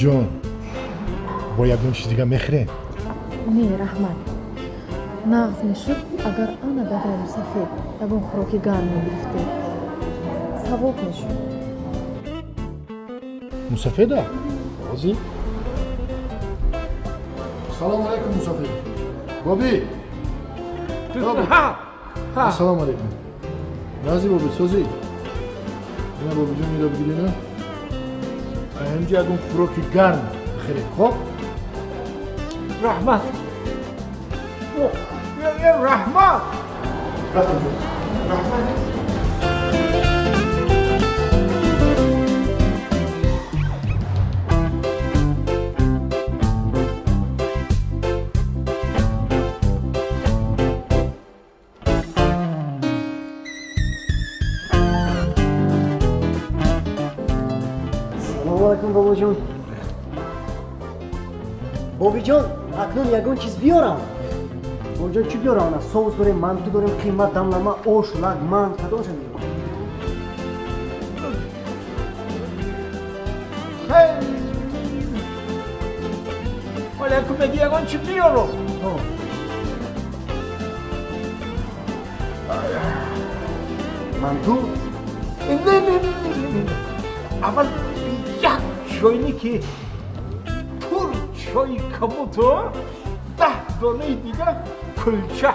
Бобиҷон, бо ягон чиз дига мехӯрем? Не, раҳмат. Нағз мешуд, агар ана бабои мусафед ягон хӯроки гарм мегирифтед. Савоб мешуд. Мусафеда? Ҳозир. Салому алайкум, мусафед. Боби. Ассалому алайкум. Нази, боби, созӣ? Ина, бобиҷон, ира бигирена. Ҳамҷа ягон хӯроки гарм бихӯрем, хоб? Раҳмат. Раҳмат. Рафтем, ҷон. Раҳмат. Салому алайкум, бобоҷон. Бобиҷон, акнун ягон чиз биёрам? Бобиҷон, чӣ биёрам? Соус дорем, манту дорем, қима, дамлама, ош, лагман, кадомша биёрам? Ҳола ку меги ягон чӣ биёрам? Манту? Не, не, не, не, не. Аввал як чойники пур чойи кабуту 10 донаи дига кулча.